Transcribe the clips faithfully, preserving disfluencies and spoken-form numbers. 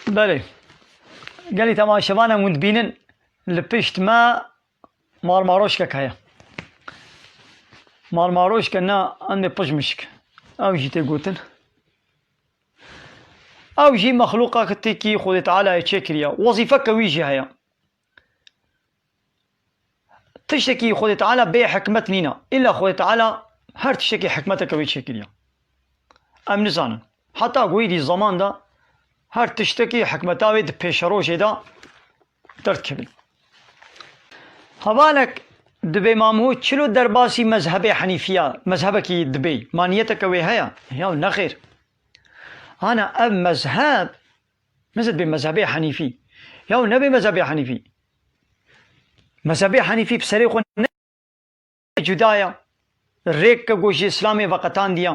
Belê. Gelî temaşevanên hûn dibînin, li pişt me marmaroşkek heye. Marmaroşke na, em dê pijmişk. Ew jî tê gotin. Ew jî mexlûqekî Xwedê Teala yê çêkiriye. Wezîfeke wî jî heye. Tiştekî Xwedê Teala bê hikmet nîne. Îlla Xwedê Teala her tiştekî hikmeteke wê çêkiriye. Em nizanin. Heta ku êdî zeman de her tiştekî hikmeta wê di pêşerojê de derdikevin. Hevalek dibê mamû çilo derbasî mezhebê Henîfiya, mezhebekî dibê. Ma niyeteke wê heye? Ya nexêr. Ana ev mezheb, mezheb bê mezhebê Henîfî. Ya nebê mezhebê Henîfî. Mezhebê Henîfî bi serê xwe ne cuda ye. Rêk ke ku ji Îslamê veqetandiye.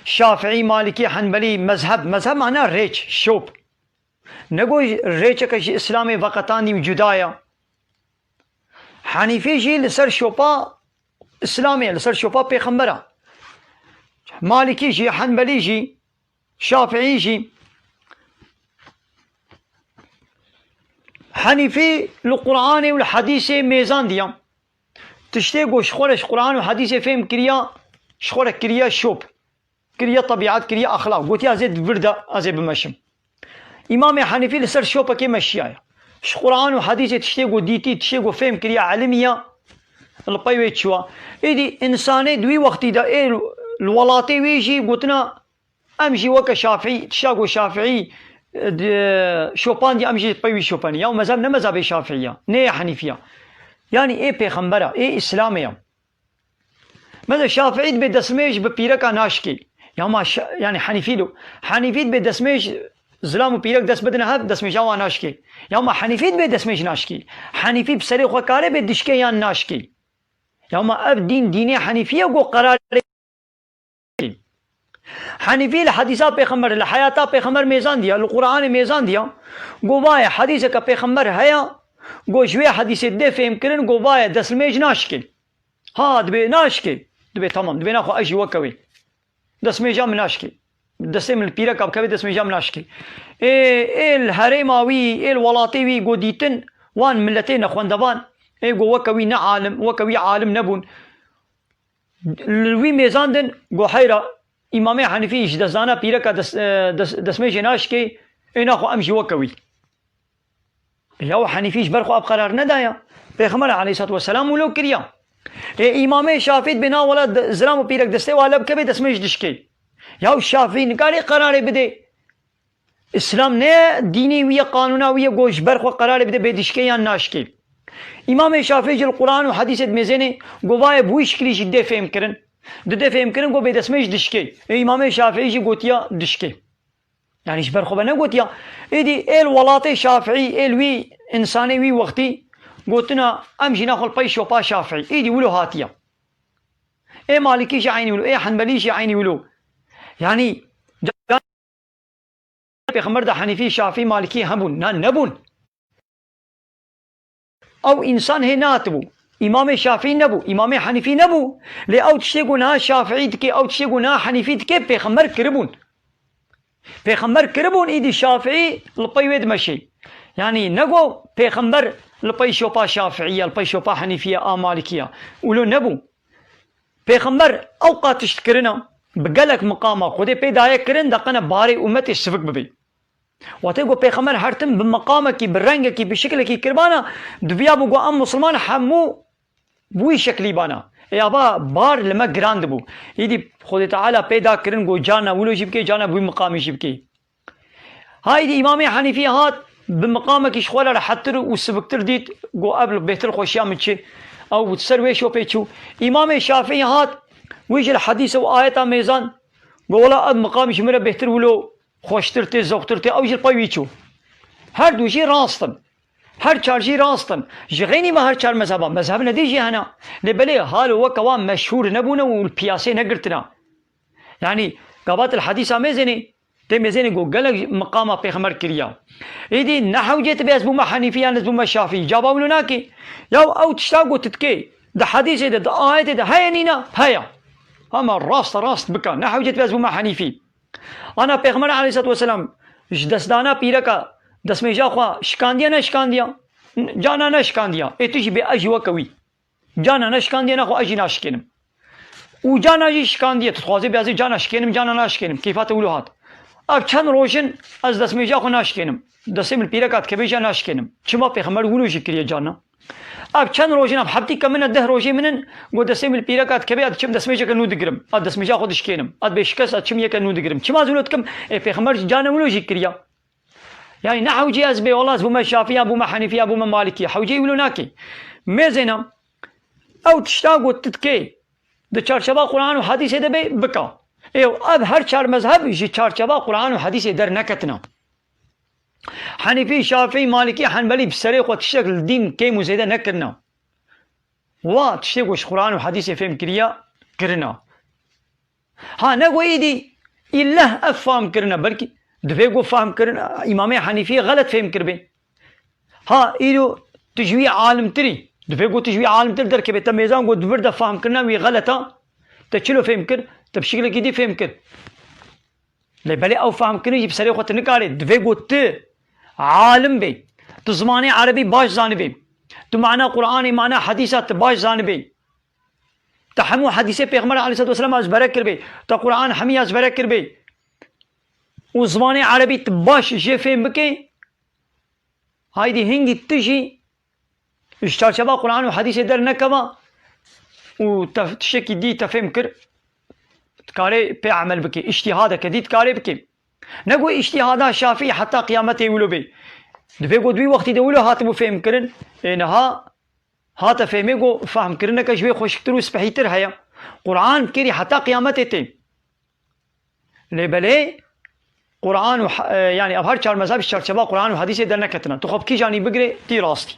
Şafîî, Malîkî, Henbelî, mezheb, mezheb mana rêç, şop. Ne ku rêçeke ji Îslamê veqetandî û cuda ye. Henîfî jî li ser şopa Îslamê, li ser şopa pêxembera. Malîkî jî, Henbelî jî, Şafîî jî. Henîfî li Qur'anê û li hedîsê mêzandiya. Tiştê ku ji xwe re ji Qur'an û hedîsê fêm kiriya, ji xwe re kiriya şop. Kiriya tebîet, kiriya exlaq. Gotiya ez ê di vir de, ez ê bimeşim. Îmamê Henîfî li ser şopekê meşiyaye. Ji Qur'an û hedîsê tiştê ku dîtî, tiştê ku fêm kiriya, elimiya, li pey wê çûwa. Êdî însanê di wî wextî de ê li welatê wê jî gotina, em jî weke Şafîî, tişta ku Şafîî, e, di, şopandiye, em jî pey wî şopanî. Ya mezheb ne mezhebê Şafîî ya, ne yê Henîfî ya. Yanî ê pêxembera, ê Îslamê ya. Mesela Şafîî dibê destmêj bi pîreka naşkê. Ya ma şa-, yanî Henîfî lo. Henîfî dibê destmêj, zilam û pîrek dest bidine hev, destmêja wan naşkê. Ya ma Henîfî dibê destmêj naşkê. Henîfî bi serê xwe kare bê dişkê yan naşkê. Ya ma ev dîn, dînê Henîfî ye ku qerarê Henîfî li hedîsa pêxember, li heyata pêxember mêzandiya, li Qur'anê mêzandiya, go vaye hedîseke pêxember heye, go ji wê hedîsê dê fêm kirin, go vaye destmêj naşkê. Ha, dibê naşkê. Dibê tamam, dibê naxwe ez jî weke wê. Destmêja min naşkê. Destê min li pîreka bikeve, destmêja min naşkê. Ê, ê li herêma wî, ê li welatê wî go dîtin, wan miletê nexwendevan, ê go weke wî ne alim, weke wî alim nebûn. Li wî mêzandin, go heyra Îmamê Henîfî ji destdana pîreka des-, e, des-, destmêjê naşkê, ê naxwe em jî weke wî. Ya Henîfî ji ber xwe ev qerar nedaya. Pêxember aleyhissalatu vesselam wilo kiriya. Ê Îmamê Şafî dibê na wela de-, zilam û pîrek destê wa le bikeve destmêj dişkê. Ya Şafî nikarê qerarê bidê. Îslam ne dînê wî ye, qanûna wî ye, go ji ber xwe qerarê bide bê dişkê yan naşkê. Îmamê Şafî jî li Quran û hedîsê dimêzênê, go vaye bi wî şiklî jî dê fêm kirin. Didê fêm kirin, go bê destmêj dişkê. Ê Îmamê Şafî jî gotiya dişkê. Yanî ji ber xwe ve negotiya. Êdî ê li welatê Şafîî, ê li wî însanê wî wextî gotina, em jî naxwe li pey şopa Şafîî. Êdî wilo hatiye. Ê Malikî jî eynî wilo, ê Henbelî jî eynî wilo. Yanî, ca-, pêxember de Henîfî, Şafîî, Malikî hebûn. Na, nebûn. Ew însan hê nehatibû. Îmamê Şafîî nebû, Îmamê Henîfî nebû. Lê ew tiştê ku niha Şafîî dike, ew tiştê ku niha Henîfî dike, pêxember kiribûn. Pêxember kiribûn, îdî Şafîî li pey wê dimeşê. Yanî ne ku pêxember li pey şopa Şafîî ye, li pey şopa Henîfî ye, a Malikî ye. Wilo nebû. Pêxember ew qat tişt kirina, bi gelek miqama Xwedê pê daye kirin, de qene barê ummetê sivik bibê. Watê ku pêxember her tim bi miqamekî, bi rengekî, bi şiklekî kiribana, diviya bû ku em misilman hemû bi wî şeklî bana. Ê ava bar li me giran dibû. Îdî Xwedê Teala pê da kirin ku carna wilo jî bike, carna bi wî miqamî jî bike. Haydî Îmamê Henîfî hat, bi miqamekî ji xwe re rehettir û siviktir dît, got, ev li bêhtir xweşiya min çi? Ew ser wê şopê çû. Îmamê Şafîî hat, wî jî li hedîs û ayeta mêzan, got, wela ev miqam ji min re bêhtir wilo xweştir tê, zewqtir tê, ew jî li pey wî çû. Her du jî rast in. Her çar jî rast in. Ji xeynî me her çar mezheba. Mezheb nedî jî hene. Lê belê hal û weke wan meşhûr nebûne û li piyasê negirtina. Yanî, gabat li hedîsa mêzênê, Tê mêzênê got, gelek miqama pêxember kiriya. Êdî ne hewcê tu bê ez bûme Henîfî yan ez bûme Şafîî. Caba wilo nake. Ya ew tişta got tu dikê. Di hedîsê de, di ayetê de heye nîne? Heye. Hema rast rast bika. Ne hewcê tu bê ez bûme Henîfî. Ana Pêxember aleyhissalatu vesselam Ji destdana pîreka destmêja xwe şikandiye, neşikandiye? Cana neşikandiye. Ê tu jî bê, ez jî weke wî. Cana neşikandiye, nexwe ez jî naşikênim. Û cana jî şikandiye, tu dixwazê bê ez ê cana şikênim, cana naşikênim. Kêfa te wilo hat. Ev çend roj in ez destmêja xwe naşikênim. Destê min pîreka dikeve jî naşikênim. Çima? Pêxember wilo jî kiriye cana. Ev çend roj in, ev heftîka min e, deh rojê min in, got destê min pîreka dikeve, ez diçim destmêjeke nû digirim. Ez destmêja xwe dişkênim. Ez bê şikest, ez diçim yeke nû digirim. Çima ez wilo dikim? Ê, pêxember jî cana wilo jî kiriye. Yani ne hewcê ez bê, wela ez bûme Şafî ya, bûme Henîfî ya, bûme Malîkî ya. Hewcê wilo nake. Mêzêna, ew tişta got tu dikê, di çarçeva Quran û Hadîsê de bê, bika. Ê, ev her çar mezheb ji çarçeva Quran û Hadîsê derneketina. Henîfî, Şafî, Malîkî, Henbelî bi serê xwe tiştek li dîn kêm û zêde nekirina. Wa tiştê ku ji Quran û Hadîsê fêm kiriya, kirina. Ha, ne ku êdî îleh ev fam kirine, belkî divê ku fam kirin, Îmamê Henîfî xelet fêm kiribê. Ha, îro tu ji wî alimtir î, divê ku tu ji wî alimtir derkevê, te mêzan ku di vir de fam kirina wî xelet a, te çilo fêm kir, te bi şiklekî dî fêm kir. Lê belê ew fam kirin jî bi serê xwe tu nikarê, divê ku tu alim bê, tu zimanê erebî baş zanibê, tu mana Quranê, mana Hedîsa tu baş zanibê. Te hemû hedîsê Pêxember aleyhisselatu vesselam ezbere kiribê. Te Quran hemî ezbere kiribê. Û zimanê erebî tu baş jê fêm bikê. Haydî hingî tu jî ji çarçeva Quran û hedîsê dernekeva û te tiştekî dî te fêm kir, dikarê pê emel bikê. Îştîhadeke dî dikarê bikê. Ne ku îştîhada Şafî heta qiyametê wilo bê. Divê ku di wî wextî de wilo hatibû fêm kirin. Ê niha hate fêmê ku fehmkirineke ji wê xweşiktir û spehîtir heye. Quran kêrî heta qiyametê tê. Lê belê Quran û he-, e, yani ev her çar mezheb ji çarçeva Quran û hedîsê derneketina. Tu xwe bi kîjanî bigirê, tî rastî.